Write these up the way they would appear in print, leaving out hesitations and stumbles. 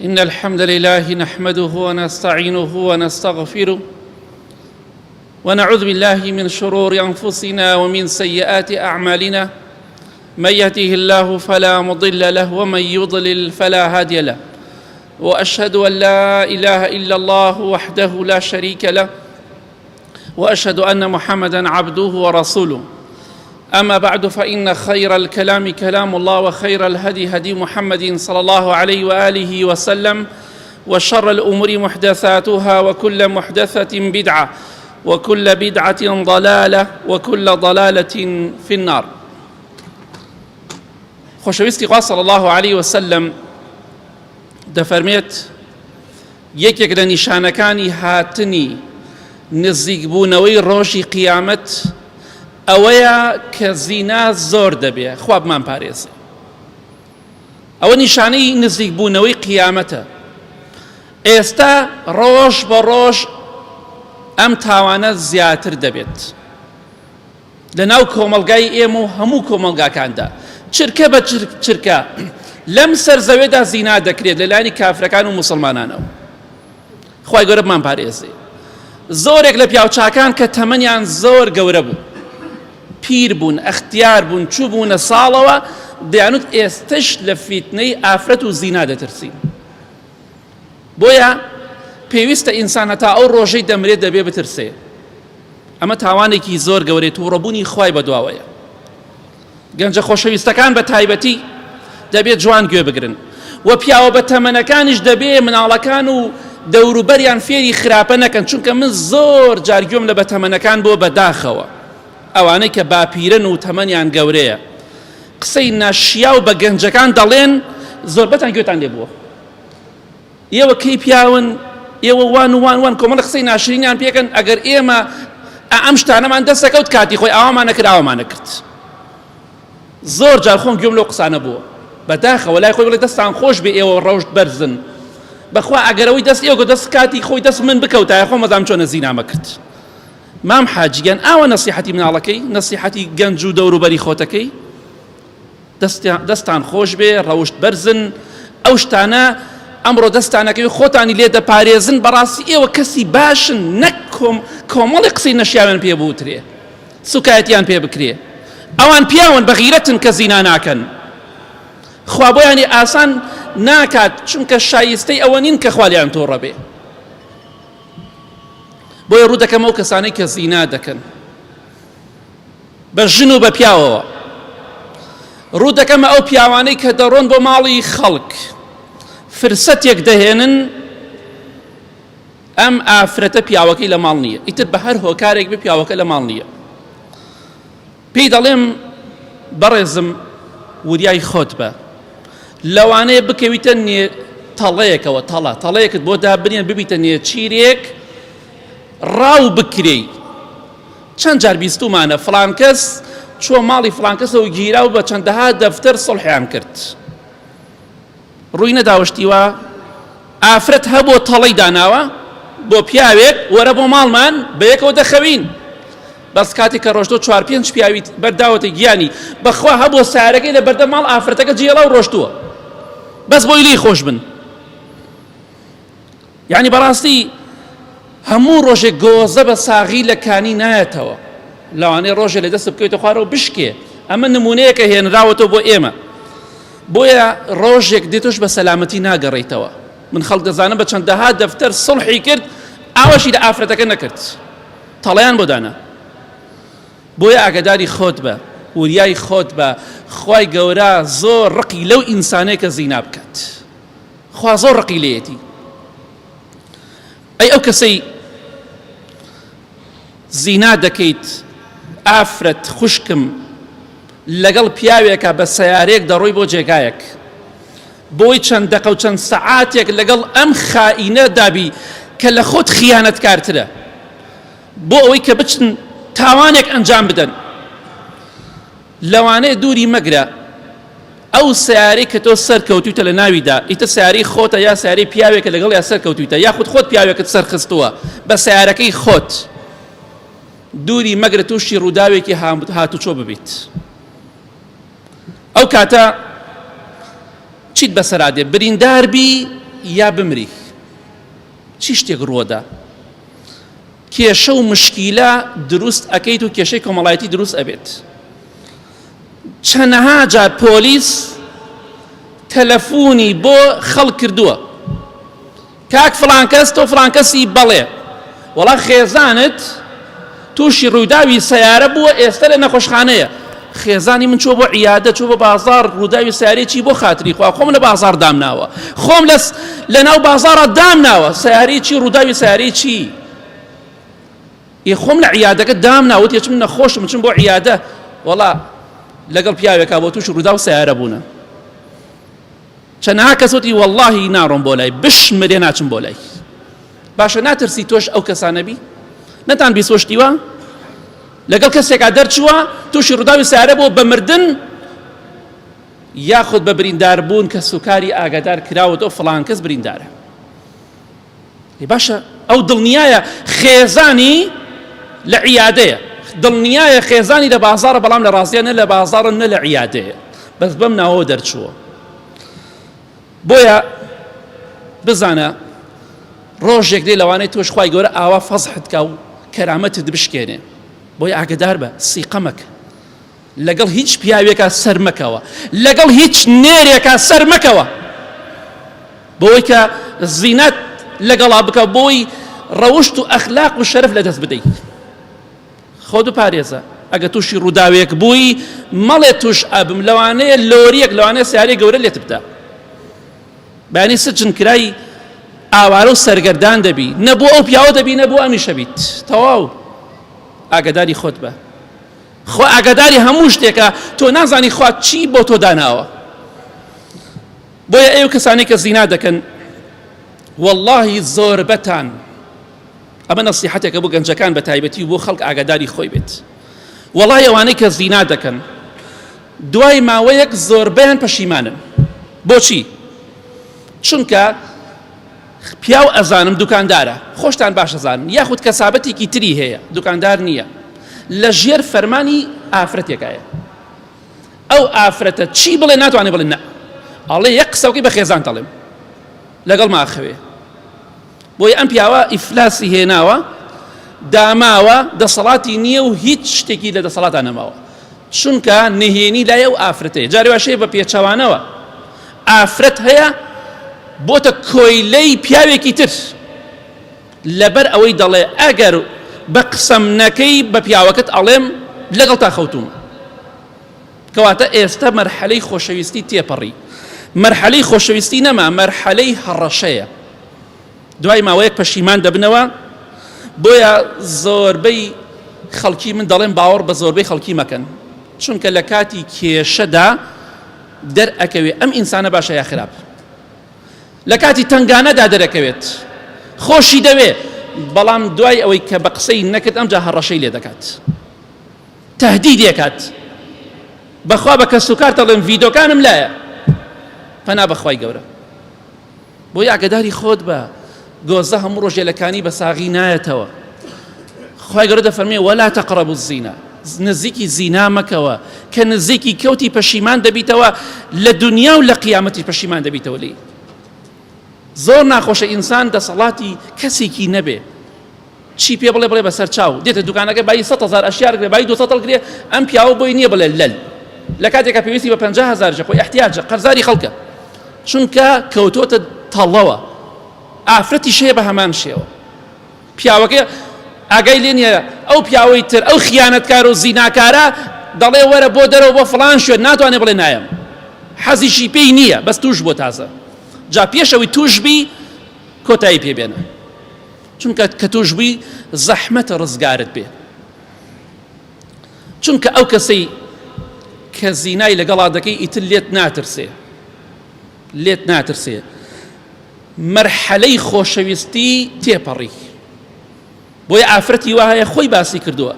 إن الحمد لله نحمده ونستعينه ونستغفره ونعوذ بالله من شرور أنفسنا ومن سيئات أعمالنا من يهده الله فلا مضل له ومن يضلل فلا هادي له وأشهد أن لا إله إلا الله وحده لا شريك له واشهد ان محمدا عبده ورسوله اما بعد فان خير الكلام كلام الله وخير الهدي هدي محمد صلى الله عليه واله وسلم وشر الامور محدثاتها وكل محدثه بدعه وكل بدعه ضلاله وكل ضلاله في النار خۆشەویستی خوا صلی الله علیه وسلم دەفەرمێت یەکێک لە نیشانەکانی هاتنی نزیکبوونەوەی ڕۆژی قیامەت ئەوەیە کە زینا زۆر دەبێ خوا بمان پارێزێ ئەوە نیشانەی نزیکبوونەوەی قیامەتە ئێستا ڕۆژ بە ڕۆژ ئەم تاوانە زیاتر دەبێت لە ناو کۆمەڵگای ئێمە و هەموو کۆمەڵگاکاندا چرکە بە چرکە لەم سەر زەوێدا زینا دەکرێت لە لایەنی کافرەکان و موسڵمانانەوە خوای گەورە بمان پارێزێ زۆرێک لە پیاوچاکان کە تەمەنیان زۆر گەورە بوو پیر بوون ئەختیار بوون چوو بوونە ساڵەوە دەیانوت ئێستش لە فیتنەی ئافرەت و زینا دەترسین بۆیە پێویستە ئینسان هەتا ئەو ڕۆژەی دەمرێت دەبێ بترسێ ئەمە تاوانێکی زۆر گەورەی تووڕەبوونی خوای بەدواوەیە گەنجە خۆشەویستەکان بە تایبەتی دەبێت جوان گوێ بگرن و پیاوە بە تەمەنەکانیش دەبێ مناڵەکان و دەوروبەریان فێری خراپە نەکەن چونکە من زۆر جار گوێم لە بەتەمەنەکان بۆ بەداخەوە ئەوانەی کە باپیرن و تەمەنیان گەورەیە قسەی ناشیاو بە گەنجەکان دەڵێن زۆربەتان گوێتان لێ بووە ئێوە کەی پیاون ئێوە وان و وان وان کۆمەڵە قسەی ناشرینیان پێکەن ئەگەر ئێمە ئەم شتانەمان دەستەکەوت کاتی خۆی ئاوامان نەکرد ئاوامان نەکرد زۆر جار خۆم گوێم لەو قسانە بووە بەداخەوە لای خۆی بڵێ دەستان خۆش بێ ئێوە ڕەوشت بەرزن بەخوا ئەگەرەوەی دەست ئێوە دەست کاتی خۆی دەست من بکەوتایە خۆم مەزام چۆنە زینامە کرد مام حاجیگەن ئاوا نەسیحەتی مناڵەکەی نەسیحەتی گەنج و دەوروبەری خۆتەکەی دەستان خۆش بێ ڕەوشت بەرزن ئەو شتانە ئەمڕۆ دەستانەکەی خۆتانی لێ دەپارێزن بەڕاستی ئێوە کەسی باشن نەک کۆمەڵی قسەی نەشیاویان پێ بوترێ سوکایەتیان پێ بکرێ ئەوان پیاون بە غیرەتن کە زینا ناکەن خوا بۆیانی ئاسان ناکات چونکە شایستەی ئەوە نین کە خوا لێیان تووڕە بێ بۆیە ڕوو دەکەم ئەو کەسانەی کە زینا دەکەن بە ژن و بە پیاوەوە ڕوو دەکەمە ئەو پیاوانەی کە دەڕۆن بۆ ماڵی خەڵک فرسەتێک دەهێنن ئەم ئافرەتە پیاوەکەی لە ماڵ نییە ئیتر بە هەر هۆکارێک بێ پیاوەکە لە ماڵ نییە پێی دەڵێم بەڕێزم وریای خۆت بە لەوانەیە بکەویتە نێ تەڵەیەکەوە تەڵە تەڵەیەکت بۆ دابنێن ببیتە نێچیرێک ڕاو بکرێی چەند جار بیستومانە فڵان کەس چووە ماڵی فڵان کەسەوە گیرا و بە چەندەها دەفتەر سڵحیان کرد ڕووی نەداوە شتی وا ئافرەت هەبووە تەڵەی داناوە بۆ پیاوێک وەرە بۆ ماڵمان بەیەکەوە دەخەوین بەس کاتێک کە ڕۆشتۆ چوار پێنج پیاوی بەرداوەتە گیانی بەخوا هەبووە سارەکەی لە بەردەم ماڵ ئافرەتەکە جێڵا و ڕۆشتووە بەس بۆی لێی خۆش بن یعنی بەڕاستی هەموو ڕۆژێک گۆزە بە ساغی لە کانی نایەتەوە لەوانەیە ڕۆژێ لە دەست بکەوێتە خوارەوە بشکێ ئەمە نمونەیەکە هێنراوەتەوە بۆ ئێمە بۆیە ڕۆژێک دێتۆش بە سەلامەتی ناگەڕێیتەوە من خەڵک دەزانم بە چەندەها دەفتەر سڵحی کرد ئاوەشی لە ئافرەتەکە نەکرد تەڵیان بۆ دانا بۆیە ئاگداری خۆت بە وریای خۆت بە خوای گەورە زۆر ڕقی لەو ئینسانەیە کە زینا بکات خوا زۆر ڕقی لێیەتی ئەی ئەو کەسەی زینا دەکەیت ئافرەت خوشکم لەگەڵ پیاوێکە بە سەیارەیەک دەڕۆی بۆ جێگایەک بۆی چەند دەقە و چەند سەعاتێک لەگەڵ ئەم خائینە دابی کە لە خۆت خیانەتکارترە بۆ ئەوەی کە بچن تاوانێک ئەنجام بدەن لەوانەیە دووری مەگرە ئەو سەیارەی کە تۆ سەرکەوتویتە لە ناویدا ئیتر سەیارەی خۆتە یا سەیارەی پیاوێکە لەگەڵیا سەرکەوتویتە یاخود خۆت پیاوێکت سەرخستووە بە سەیارەکەی خۆت دووری مەگرە تووشی ڕووداوێکی هاتوچۆ ببیت ئەو کاتە چیت بەسەرا دێ بریندار بی. یا بمری چی شتێک ڕووەدا کێشە و مشکیلە دروست ئەکەیت و کێشەی کۆمەڵایەتی دروست ئەبێت چەنەها جار پۆلیس تەلەفۆنی بۆ خەڵک کردووە کاک فڵان کەس تۆ فڵان کەسی بەڵێ وەڵا خێزانت تووشی ڕووداوی سەیارە بووە ئێستا لە نەخۆشخانەیە خێزانی من چوە بۆ عیادە چوە بۆ بازار ڕووداوی سیارەی چی بۆ خاتری خوا خۆم لە بازار دامناوە خۆم لە لە ناو بازارە دامناوە سیارەی چی ڕووداوی سیارەی چی ئی خۆم لە عیادەکە دامنا وتی چم نەخۆشم چم بۆ عیادە وەڵا لەگەڵ پیاوێکا بۆ تووشی ڕووداو سیارە بوونە چەنەها کەس وتی وەڵاهی ناڕۆم بۆ لای بشمرێ ناچم بۆ لای باشە ناترسی تۆش ئەو کەسانە بی نەتان بیسۆ شتی وا لەگەڵ کەسێکا دەرچووە تووشی ڕووداوی سارە بۆ بە مردن یاخود بە بریندار بوون کە سوکاری ئاگادار کراوەتەوە فڵان کەس بریندارە باشە ئەو دڵنیایە خێزانی لە عیادەیە دڵنیایە خێزانی لە بازاڕە بەڵام لە ڕاستیە نە لە بازاڕە نە لە عیادەیە بەس بەم ناوەوە دەرچووە بۆیە بزانە ڕۆژێک دێ لەوانەیە تۆش خوای گەورە ئاوا فەزحت کا و کەرامەتت بشکێنێ بۆیە ئاگدار بە سیقەمەکە لەگەڵ هیچ پیاوێکا سەر مەکەوە لەگەڵ هیچ نێرێکا سەر مەکەوە بۆی کە زینەت لەگەڵا بکە بۆی ڕەوشت و ئەخلاق و شەرف لەدەست بدەیت خۆت بپارێزە ئەگە تووشی ڕووداوێک بووی مەڵێ توش ئەبم لەوانەیە لۆریەک لەوانەیە سیارەی گەورە لێت بدا بەیانی سجن کرای ئاوارە و سەرگەردان دەبی نە بۆ ئەو پیاوە دەبی نە بۆ ئەمیشە بیت تەواو ئاگداری خۆت بە خوا ئاگاداری هەموو شتێکە تۆ نازانی خوا چی بۆ تۆ داناوە بۆیە ئێوە کەسانی کە زینا دەکەن واللهی زۆربەتان ئەمە نەسیحەتێکە بۆ گەنجەکان بە تایبەتی و بۆ خەڵک ئاگاداری خۆی بێت وەڵای ئەوانەی کە زینا دەکەن دوای ماوەیەک زۆربەیان پەشیمانن بۆچی چونکە پیاو ئەزانم دوکاندارە خۆشتان باش ئەزانن یاخود کەسابەتێکی تری هەیە دوکاندار نییە لە ژێر فەرمانی ئافرەتێکایە ئەو ئافرەتە چی بڵێ ناتوانێت بڵێ نە ئەڵێ یەک قسەوکەی بە خێزان دەڵێم لەگەڵ ماخەوێ بۆیە ئەم پیاوە ئیفلاسی هێناوە داماوە دەسەڵاتی نییە و هیچ شتێکی لە دەسەڵاتان نەماوە چونکە نهێنی لای ئەو ئافرەتەیە جاری واشەیە بە پێچەوانەوە ئافرەت هەیە بۆتە کۆیلەی پیاوێکی تر لەبەر ئەوەی دەڵێ ئەگەر بە قسەم نەکەی بە پیاوەکەت ئەڵێم لەگەڵ تا خەوتومە کەواتە ئێستا مەرحەلەی خۆشەویستی تێپەڕی مەرحەلەی خۆشەویستی نەما مەرحەلەی هەڕەشەیە دوای ماوەیەک پەشیمان دەبنەوە بۆیە زۆربەی خەڵکی من دەڵێم باوەڕ بە زۆربەی خەڵکی مەکەن چونکە لە کاتی کێشەدا دەرئەکەوێ ئەم ئینسانە باشە یا خراپ لە کاتی تنگانەدا دەرەکەوێت خۆشی دەوێ بەڵام دوای ئەوەی کە بە قسەی نەکرد ئەمجا هەڕەشەی لێ دەکات تهدیدێکات بەخوا بە کەس و کار دەڵێم ڤیدۆکانم لایە پەنا بەخوای گەورە بۆیە ئاگەداری خۆت بە گۆزە هەموو ڕۆژێ لە کانی بە ساغی نایەتەوە خوای گەورە دەفەرمێ ولا تقربوا الزنا نزیکی زینا مەکەوە کە نزیکی کەوتی پەشیمان دەبیتەوە لە دنیا و لە قیامەتی پەشیمان دەبیتەوە لێی زۆر ناخۆشە ئینسان دەسەڵاتی کەسێکی نەبێ چی پێ بڵێ بڵێ بەسەر چاو دێتە دوکانەکە بایی 100 هزار ئەشیار گرێ بایی 200 هەڵگرێ ئەم پیاوە بۆی نییە بڵێ لەل لە کاتێکا پێویستی بە 50 هزار خۆی احتیاجە قەرزاری خەڵکە چونکە کەوتۆتە تەڵەوە ئافرەتیش هەیە بە هەمان شێوە پیاوەکە ئاگای لێ نییە ئەو پیاوەی تر ئەو خیانەتکار و زیناکارە دەڵێ وەرە بۆ دەرەوە بۆ فڵان شوێن ناتوانێ بڵێ نایەم حەزیشی پێی نییە بەس توش بۆ تازە جا پێشەوەی توش بی کۆتایی پێ بێنە چونکە کە توش بووی زەحمەتە ڕزگارت بێ چونکە ئەو کەسەی کە زینای لەگەڵا دەکەی ئیتر لێت ناترسێ لێت ناترسێ مەرحەلەی خۆشەویستی تێپەڕی بۆیە ئافرەتی وا هەیە خۆی باسی کردووە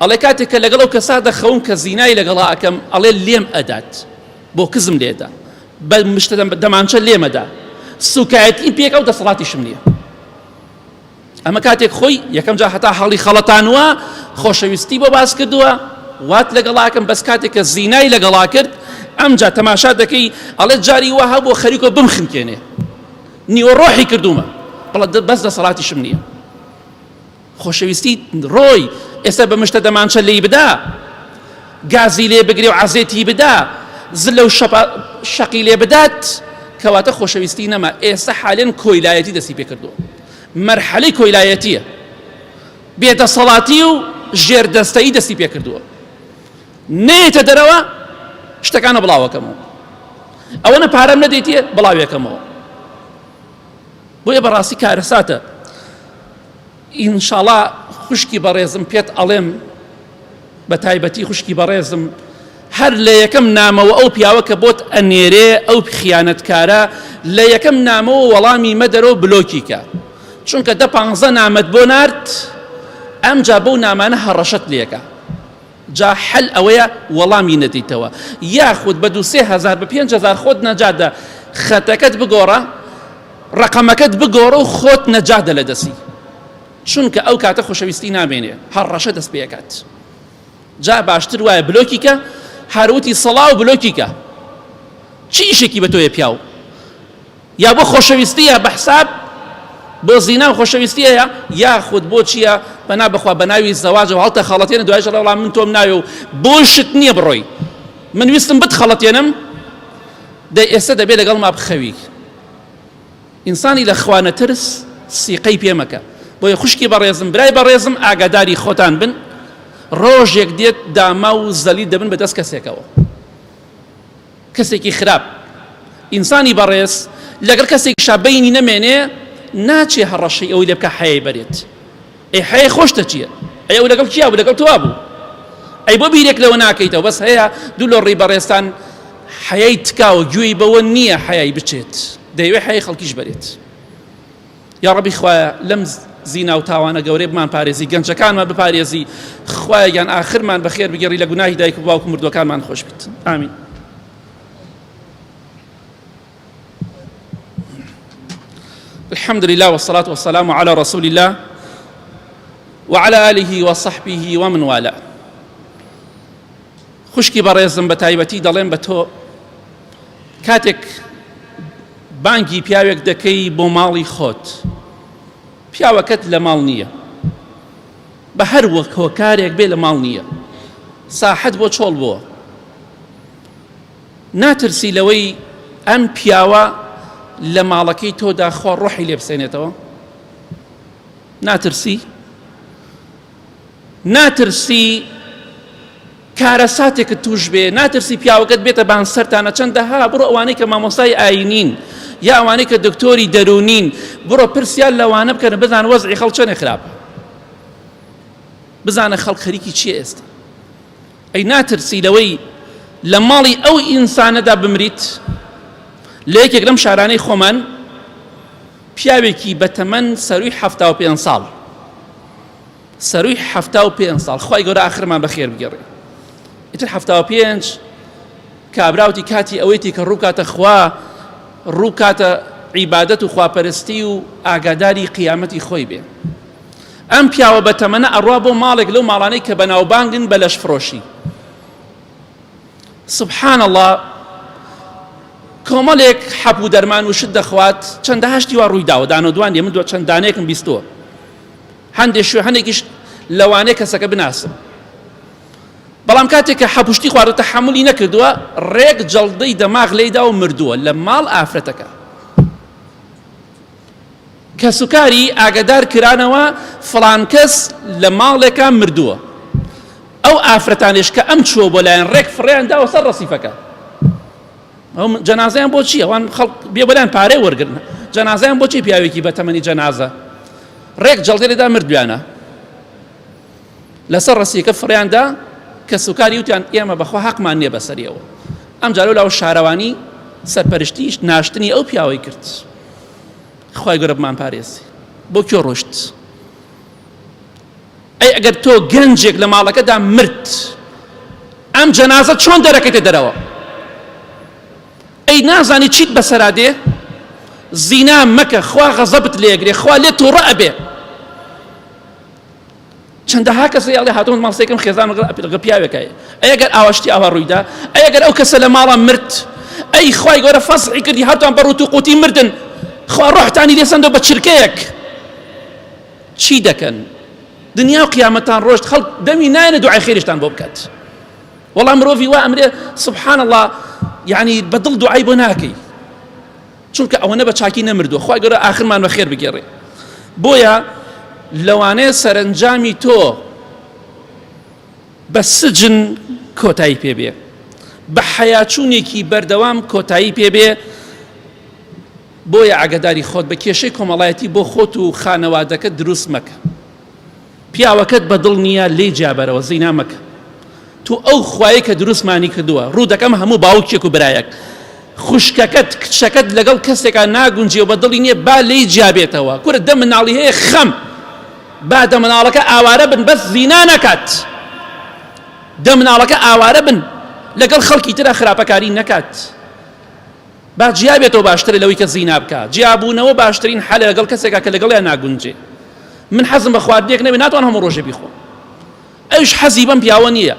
ئەڵێ کاتێک کە لەگەڵ ئەو کەسا دەخەوم کە زینای لەگەڵا ئەکەم ئەڵێ لێم ئەدات بۆ کزم لێدا بە مشتە دەمانچە لێمەدا سوکایەتی پێکە و دەسەڵاتیشم نییە ئەمە کاتێک خۆی یەکەم جا هەتا هەڵی خەڵەتانوە خۆشەویستی بۆ باس کردووە وات لەگەڵاکەم بەس کاتێک کە زینای لەگەڵا کرد ئەمجا تەماشا دەکەی ئەڵێ جاری وا هەبوو خەریکۆ بمخنکێنێ. نیوە ڕۆحی کردوومە بەڵە بەس دەسەڵاتیشم نییە خۆشەویستی ڕۆی ئێستا بە مشتە دەمانچە لێی بدا گازی لێ بگرێ و عەزێتی بدا زلە و شەقی لێ بدات کەواتە خۆشەویستی نەما ئێستا حالێن کۆیلایەتی دەستی پێکردووە مەرحەلەی کۆیلایەتیە بێدەسەڵاتی و ژێردەستەیی دەستی پێکردووە نێتە دەرەوە شتەکانە بڵاوەکەمەوە ئەوەنە پارەم نەدەیتێ بڵاوێکەمەوە بۆیە بەڕاستی کارەساتە ئینشاڵا خوشکی بەڕێزم پێت ئەڵێم بە تایبەتی خوشکی بەڕێزم هەر لە یەکەم نامەوە ئەو پیاوە کە بۆت ئەنێرێ ئەو خیانەتکارە لە یەکەم نامەوە وەڵامی مەدەرەوە بلۆکی کە چونکە دە پانزە نامەت بۆ نارد ئەمجا بەو نامانە هەڕەشەت لێکە جا حەل ئەوەیە وەڵامی نەدەیتەوە یاخود بە دوو سێ هەزار بە 5هزار خۆت نەجاتدە خەتەکەت بگۆڕە ڕەقەمەکەت بگۆڕە و خۆت نەجاتدە لە دەستی چونکە ئەو کاتە خۆشەویستی نامێنێ هەڕەشە دەست پێکات جا باشتر وایە بلۆکی کە هەروتی سەڵاو بلۆکی کە چی ئیشێکی بە تۆیە پیاو یا بۆ خۆشەویستیە بە حساب بۆ زینا و خۆشەویستیەیە یاخود بۆ چییە پەنا بەخوا بە ناوی زەواجەوە هەڵتە خەڵەتێنە دوایش ئەڵێ وەڵا من تۆم ناوێ و بۆ شت نییە بڕۆی من ویستم بتخەڵەتێنم دەی ئێستا دەبێ لەگەڵما بخەوی ئینسانی لە خوا نەترس سیقەی پێ مەکە بۆیە خوشکی بەڕێزم برای بەڕێزم ئاگاداری خۆتان بن ڕۆژێک دێت داما و زەلیل دەبن بەدەست کەسێکەوە کەسێکی خراپ ئینسانی بەڕێز لەگەڵ کەسێکیشا بەینی نەمێنێ ناچێ هەڕەشەی ئەوەی لێ بکا حەیای بەرێت ئەی حەیای خۆشتە چییە ئەی ئەو لەگەڵ کیا بوو لەگەڵ تۆ بوو ئەی بۆ بیرێک لەوە ناکەیتەوە بەس هەیە دوو لۆڕی بەڕێزتان حەیای تکاوە گوێی بەوە نییە حەیای بچێت دەیەوێ حەیای خەڵکیش بەرێت یاڕەبی خوایە لەم زینا و تاوانە گەورەی بمان پارێزی گەنجەکانمان بپارێزی خوایە گیان ئاخرمان بەخێر بگێڕی لە گوناهی دایک و باوک و مردووەکانمان خۆش بیت ئامین الحمد لله والصلاة والسلام على رسول الله وعلى آله وصحبه ومن والاه خوشکی بەڕێزم بە تایبەتی دەڵێم بە تۆ کاتێک بانگی پیاوێک دەکەی بۆ ماڵی خۆت پیاوەکەت لە ماڵ نییە بە هەر وەک هۆکارێک بێ لە ماڵ نییە ساحەت بۆ چۆڵ بووە ناترسی لەوەی ئەم پیاوە لە ماڵەکەی تۆدا خوا ڕۆحی لێ بسێنێتەوە ناترسی ناترسی کارەساتێکت توش بێ ناترسی پیاوەکەت بێتە بان سەرتانە چەندەها بڕۆ ئەوانەی کە مامۆستای ئاینین یا ئەوانەی کە دکتۆری دەروونین بڕۆ پرسیار لەوانە بکەن بزان وەزعی خەڵک چەنێ خراپە بزانە خەڵک خەریکی چییە ئێستا ئەی ناترسی لەوەی لە ماڵی ئەو ئینسانەدا بمریت لە یەکێک لەم شارانەی خۆمان پیاوێکی بەتەمەن سەروی 75 ساڵ سەروی 75 ساڵ خوای گەورە ئاخرمان بەخێر بگێڕێ ئیتر 75 کابراوتی کاتی ئەوەیتی کە ڕووکاتە خوا ڕووکاتە عیبادەت و خواپەرستی و ئاگاداری قیامەتی خۆی بێ ئەم پیاوە بەتەمەنە ئەڕوا بۆ ماڵێک لەو ماڵانەی کە بەناوبانگن بە لەشفرۆشی سبحان اللە کۆمەڵێک حەپ و دەرمان و شت دەخوات چەندەها شتی وا ڕووی داوە دانە دوان نیە من دووە چەند دانەیەکم بیستووە هەندێک شوێ هەندێکیش لەوانەیە کەسەکە بناسم بەڵام کاتێک کە حەپوشتی خواردو تەحەمولی نەکردووە ڕێک جەڵدەی دەماغ لێیدا و مردووە لە ماڵ ئافرەتەکە کەسوکاری ئاگادار کرانەوە فڵان کەس لە ماڵێکا مردووە ئەو ئافرەتانیش کە ئەم چووە بۆ لایەن ڕێک فڕێیان داوە سەر ڕەسیفەکە ئەو جەنازەیان بۆ چییە ئەوان خەڵک بێ بەلایان پارەی وەرگرن جەنازەیان بۆ چی پیاوێکی بە تەمەنی جەنازە ڕێک جەڵدەی لێدا مردویانە لەسەر ڕەسیەکە فڕیان دا کەسوکاری وتیان ئێمە بەخوا حەقمان نییە بەسەریەوە ئەم جارە لاو شارەوانی سەرپەرشتیش ناشتنی ئەو پیاوەی کرد خوای گەورە بمان پارێزی بۆ کوێ ڕۆشت ئەی ئەگەر تۆ گەنجێک لە ماڵەکەدا مرد ئەم جەنازە چۆن دەرەکەیتە دەرەوە ئەی نازانی چیت بەسەرا دێ زینا مەکە خوا غەزەبت لێگرێ خوا لێ تووڕە ئەبێ چەندەها کەس هەیە ئەڵێ هاتووم ماڵ سێکم خێزان لەگەڵ پیاوێک هەیە ئەی ئەگەر ئاوا شتی ئاوا ڕوویدا ئەی ئەگەر ئەو کەسە لە ماڵە مرد ئەی خوای گەورە فەزعی کردی هەرتوان بە ڕووت و قوتی مردن. خوا ڕۆحتانی لێسەندەوە بە چرکەیەک چی دەکەن دنیا و قیامەتان ڕۆشت خەڵک دەمی نایەنە دوعای خێریشتان بۆ بکات وەڵا مرۆڤی وا ئەمرێ سبحان الله یعنی بە دڵ دوعای بۆ ناکەی چونکە ئەوەنە بە چاکی نەمردووە خوای گەورە ئاخرمان بە خێر بگێڕێ بۆیە لەوانەیە سەرەنجامی تۆ بە سجن کۆتایی پێ بێ بە حەیاچوونێکی بەردەوام کۆتایی پێ بێ بۆیە ئاگداری خۆت بە کێشەی کۆمەڵایەتی بۆ خۆت و خانەوادەکە دروست مەکە پیاوەکەت بە دڵ نییە لێی جیابەرەوە زینا مەکە تۆ ئەو خوایەی کە دروستمانی کردووە ڕوو دەکەم هەموو باوکێک و برایەک خوشکەکەت کچەکەت لەگەڵ کەسێکا ناگونجێ و بە دڵی نییە با لێی جیابێتەوە کورە دە مناڵی هەیە خەم با دە مناڵەکە ئاوارە بن بەس زینا نەکات دە مناڵەکە ئاوارە بن لەگەڵ خەڵکی ترا خراپەکاری نەکات با جیا بێتەوە باشترە لەوەی کە زینا بکا جیابوونەوە باشترین حەلە لەگەڵ کەسێکا کە لەگەڵیان ناگونجێ من حەزم بە خواردنێک نەبێ ناتوانم هەموو ڕۆژێ بیخۆم ئەویش حەزی بەم پیاوە نییە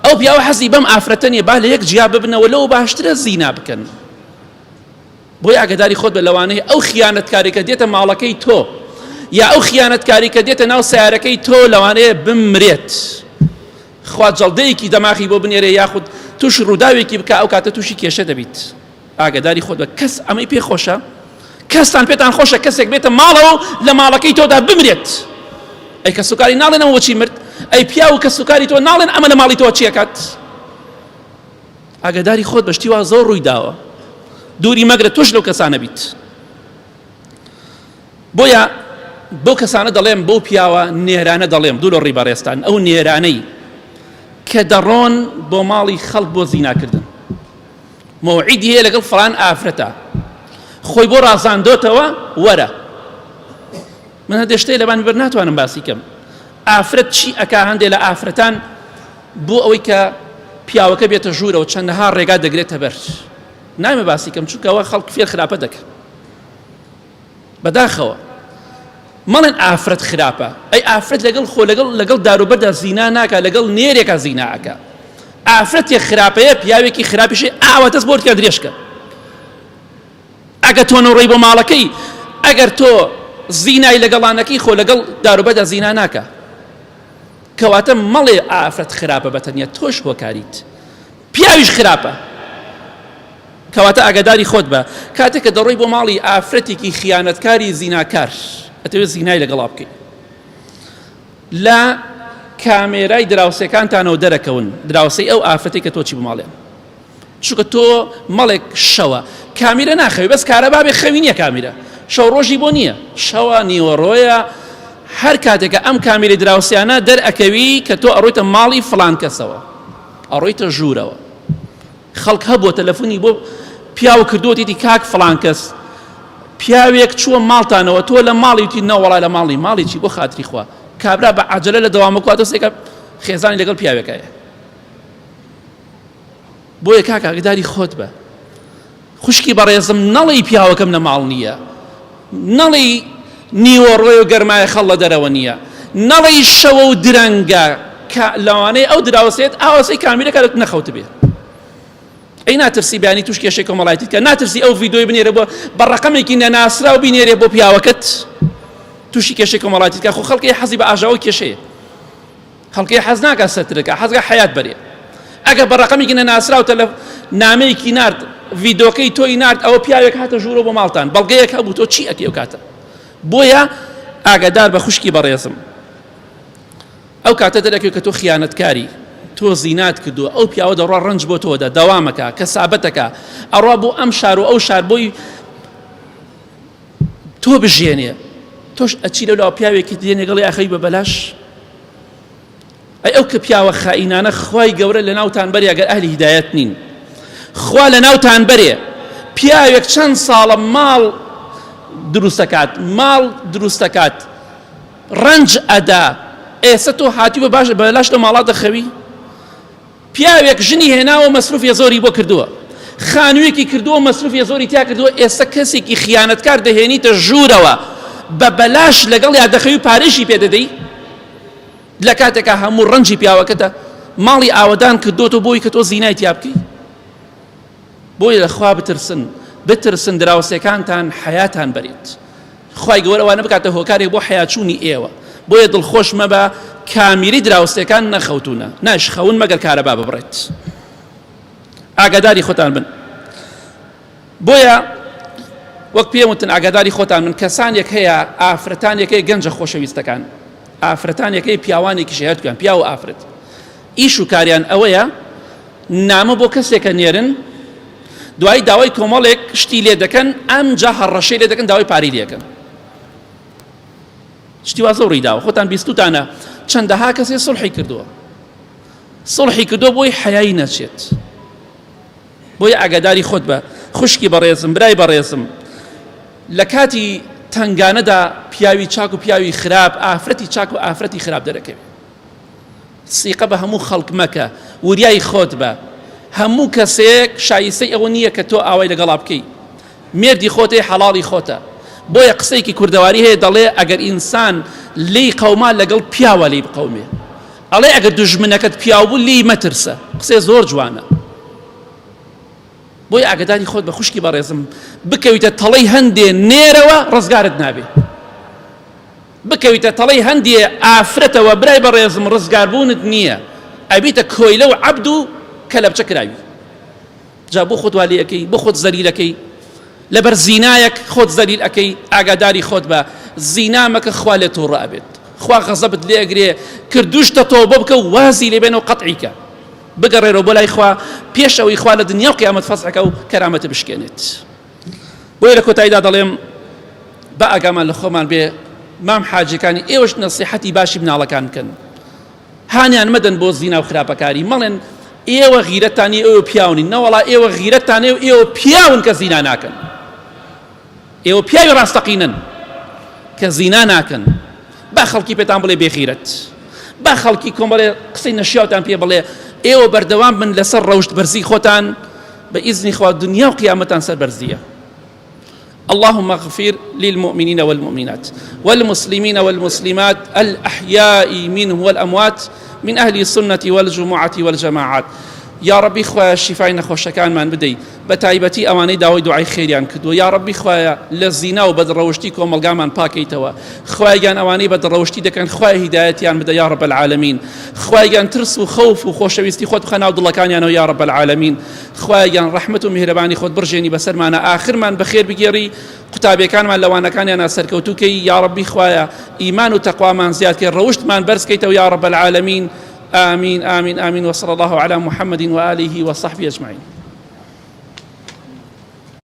ئەو پیاوە حەزی بەم ئافرەتە نییە با لە یەک جیا ببنەوە لەو باشترە زینا بکەن بۆی ئاگداری خۆت بە لەوانەیە ئەو خیانەتکاری کە دێتە ماڵەکەی تۆ یا ئەو خیانەتکاری کە دێتە ناو سیارەکەی تۆ لەوانەیە بمرێت خوا جەڵدەیەکی دەماخی بۆ بنێرێ یاخود تووشی ڕووداوێکی بکە ئەو کاتە تووشی کێشە دەبیت ئاگداری خۆت بە کەس ئەمەی پێ خۆشە کەستان پێتان خۆشە کەسێک بێتە ماڵەوە لە ماڵەکەی تۆدا بمرێت ئەی کەسوکاری ناڵێن ئەمە بۆچی مرد ئەی پیاو و کەسوکاری تۆ ناڵێن ئەمە لە ماڵی تۆ چیەکات ئاگداری خۆت بەشتی وا زۆر ڕووی داوە دووری مەگرە تۆش لەو کەسانە بیت بۆیە بەو کەسانە دەڵێم بەو پیاوە نێرانە دەڵێم دوو لە ڕی بەڕێزتان ئەو نێرانەی کە دەڕۆن بۆ ماڵی خەڵک بۆ زیناکردن مەوعیدی هەیە لەگەڵ فڵان ئافرەتە خۆی بۆ ڕازاندۆتەوە وەرە من هەندێ شتێ لەبان بەر ناتوانم باسی کەم ئافرەت چی ئەکا هەندێ لە ئافرەتان بۆ ئەوەی کە پیاوەکە بێتە ژوورەوە چەندەها ڕێگا دەگرێتە بەر نامە باسی کەم چونکەوە خەڵک فێر خراپە دەکەن بەداخەوە مەڵێن ئافرەت خراپە ئەی ئافرەت لەگەڵ خۆ لەگەڵ لەگەڵ داروبەردا زینا ناکا لەگەڵ نێرێکا زینا ئەکا ئافرەتێک خراپەیە پیاوێکی خراپیشی ئاوا دەست بۆرتیان درێژکە ئەگە تۆ نەڕۆی بۆ ماڵەکەی ئەگەر تۆ زینای لەگەڵانەکەی خۆ لەگەڵ داروبەردا زینا ناکا کەواتە مەڵێ ئافرەت خراپە بەتەنیا تۆش هۆکاریت پیاویش خراپە کەواتە ئاگاداری خۆت بە کاتێک کە دەڕۆی بۆ ماڵی ئافرەتێکی خیانەتکاری زیناکار ئەتەوێت زینای لەگەڵا بکەیت لە کامێرای دراوسێکانتانەوە دەرەکەون دراوسەی ئەو ئافرەتێک کە تۆ چی بۆ ماڵیان چونکە تۆ مەڵێک شەوە کامیرە ناخەوی بەس کارەبا بێ خەوی نییە کامیرە شەو ڕۆژی بۆ نییە شەوە نیوەڕۆیە هەر کاتێکە ئەم کامیرەی دراوسیانە دەرئەکەوی کە تۆ ئەڕۆیتە ماڵی فڵان کەسەوە ئەڕۆیتە ژوورەوە خەڵک هەبووە تەلەفۆنی بۆ پیاو کردووەتیتی کاک فڵان کەس پیاوێک چووە ماڵتانەوە تۆ لە ماڵی وتی نەوەڵا لە ماڵی ماڵی چی بۆ خاتری خوا کابرا بە عجلە لە دەوامەکواتە سێکە خێزانی لەگەڵ پیاوێکایە بۆیە کاک ئاگداری خۆت بە خوشکی بەڕێزم نەڵێی پیاوەکەم لە ماڵ نییە نەڵێی نیوەڕۆی و گەرمایە خەڵ لە دەرەوە نییە نەڵێی شەوە و درەنگە کە لەوانەیە ئەو دراوسێت ئاواسەی کامیرەکە لە نەخەوت بێ ئەی ناترسی بیانی توش کێشەی کۆمەڵایەتی کە ناترسی ئەو ڤیدۆی بنێرە بۆ بە ڕقەمێکی نەناسراو بینێرێ بۆ پیاوەکەت تووشی کێشەی کۆمەڵایەتی کە خۆ خەڵکی حەزی بە ئاژاوە کێشەیە خەڵکی حەز ناکا سەترەکە حەزگە حەیات بەرێ ئەگەر بە ڕقەمێکی نەناسراو تەلەف نامەیەکی نارد ڤیدۆکەی تۆی نارد ئەوە پیاوێک هاتە ژوورە بۆ ماڵتان بەڵگەیەک هەبوو تۆ چی ئەکەی ئەو کاتە بۆیە ئاگادار بە خوشکی بەڕێزم ئەو کاتە دەرەکەوێت کە تۆ خیانەتکاری تۆ زینات کردووە ئەو پیاوە دەڕوا ڕەنج بۆ تۆدا دەوامەکە کەسابەتەکە ئەڕوا بۆ ئەم شار و ئەو شار بۆی تۆ بژێنێ تۆش ئەچی لەولاوە پیاوێکی دێنێ گەڵی ئاخەوی بە بەلاش ئەی ئەو کە پیاوە خائینانە خوای گەورە لە ناوتان بەرێ ئەگەر ئەهلی هیدایەت نین خوا لە ناوتان بەرێ پیاوێک چەند ساڵە ماڵ دروستەکات ماڵ دروستەکات ڕەنج ئەدا ئێستا تۆ هاتی بە باش بەلاش لە ماڵا دەخەوی پیاوێک ژنی هێناوە مەسروفی زۆری بۆ کردووە خانوویەکی کردووە مەسروفی زۆری تیا کردووە ئێستا کەسێکی خیانەتکار دەهێنیتە ژوورەوە بە بەلاش لەگەڵ یا دەخەوی پارێژی پێ دەدەی لە کاتێکا هەموو ڕەنجی پیاوەکەتە ماڵی ئاوەدان کردووەتەوە بۆی کە تۆ زینای تیا بکەی بۆیە لە خوا بترسن. بترسن دراوسێکانتان حەیاتان بەرێت. خوای گەورە ئەوانە بکاتە هۆکارێک بۆ حەیاچوونی ئێوە. بۆیە دڵخۆش مەبە کامیرەی دراوسێکان نەخەوتوونە، ناشخەون مەگەر کارەبا ببڕێت. ئاگاداری خۆتان بن. بۆیە وەک پێم وتن ئاگاداری خۆتان من کەسانێک هەیە ئافرەتانێک هەیە گەنجە خۆشەویستەکان ئافرەتانێک هەیە پیاوانێکیش هەردووکیان پیاو و ئافرەت ئیش و کاریان ئەوەیە نامە بۆ کەسێکە نێرن دوایی داوای کۆمەڵێک شتی لێ دەکەن ئەمجا هەڕەشەی لێ دەکەن داوای پارەی لێکەن شتی وا زۆر ڕوویداوە خۆتان بیستوتانە چەندەها کەسێ سڵحی کردووە سڵحی کردووە بۆی حەیای نەچێت بۆیە ئاگاداری خۆت بە خوشکی بەڕێزم برای بەڕێزم لە کاتی تنگانەدا پیاوی چاک و پیاوی خراپ ئافرەتی چاک و ئافرەتی خراپ دەرەکەوێت سیقە بە هەموو خەڵک مەکە وریای خۆت بە هەموو کەسێک شایستەی ئەوە نییە کە تۆ ئاوای لەگەڵا بکەی مێردی خۆتەی حەڵاڵی خۆتە بۆیە قسەیەکی کوردەواری هەیە دەڵێ ئەگەر ئینسان لێی قەوما لەگەڵ پیاوە لێی بقەومێ ئەڵێ ئەگەر دوژمنەکەت پیاو بوو لێی مەترسە قسەی زۆر جوانە بۆیە ئاگداری خۆت بە خوشکی بەڕێزم بکەویتە تەڵەی هەندێ نێرەوە ڕزگارت نابێ بکەویتە تەڵەی هەندێ ئافرەتەوە برای بەڕێزم ڕزگاربوونت نییە ئەبیتە کۆیلە و عەبد و کەلەپچە کراوی جا بۆ خۆت وا لێ ئەکەی بۆ خۆت زەلیل ئەکەی لەبەر زینایەک خۆت زەلیل ئەکەی ئاگاداری خۆت بە زینا مەکە خوا لێ تووڕە ئەبێت خوا غەزەبت لێ ئەگرێ کردوشتە تۆبە بکە و وازی لێ بێنە و قەتعی کە بگەڕێرەوە بۆ لای خوا پێش ئەوەی خوا لە دنیا و قیامەت فەزحەکە و کەرامەتە بشکێنێت بۆیە لە کۆتاییدا دەڵێم با ئاگامان لە خۆمان بێ مام حاجەکانی ئێوەش نەسیحەتی باشی مناڵەکان بکەن هانیان مەدەن بۆ زینا و خراپەکاری مەڵێن ئێوە غیرەتتان نیە ئێوە پیاو نین نەوەڵا ئێوە غیرەتتان هەیە و ئێوە پیاون کە زینا ناکەن ئێوە پیاوی ڕاستەقینەن کە زینا ناکەن با خەڵکی پێتان بڵێ بێغیرەت با خەڵکی کۆمەڵێ قسەی نەشیاوتان پێ بڵێ ئێوە بەردەوام بن لەسەر ڕەوشت بەرزی خۆتان بە ئیزنی خوا دنیا و قیامەتان سەر بەرزیە اللهم اغفر للمؤمنين والمؤمنات والمسلمين والمسلمات الأحياء منهم والأموات من أهل السنة والجمعة والجماعات یا ڕەبی خوایە شیفای نەخۆشەکانمان بدەی بە تایبەتی ئەوانەی داوای دوعای خێریان کردووە یا ڕەبی خوایە لە زینا و بەدڕەوشتی کۆمەڵگامان پاکەیتەوە خوایە گیان ئەوانەی بەدڕەوشتی دەکەن خوایە هیدایەتیان بدە یا رب العالمین خوایە گیان ترس و خەوف و خۆشەویستی خۆت بخە ناو دڵەکانیانەوە یا رب العالمین خوایە گیان ڕەحمەت و میهرەبانی خۆت بڕژێنی بەسەرمانە ئاخرمان بەخێر بگێڕی قوتابیەکانمان لە وانەکانیانا سەرکەوتوو کەی یاڕەبی خوایە ئیمان و تەقوامان زیاد کەی ڕەوشتمان بەرز کەیتەوە یا رب العالمین آمین آمین آمین وصلی الله علی محمد وآله وصحبه اجمعین.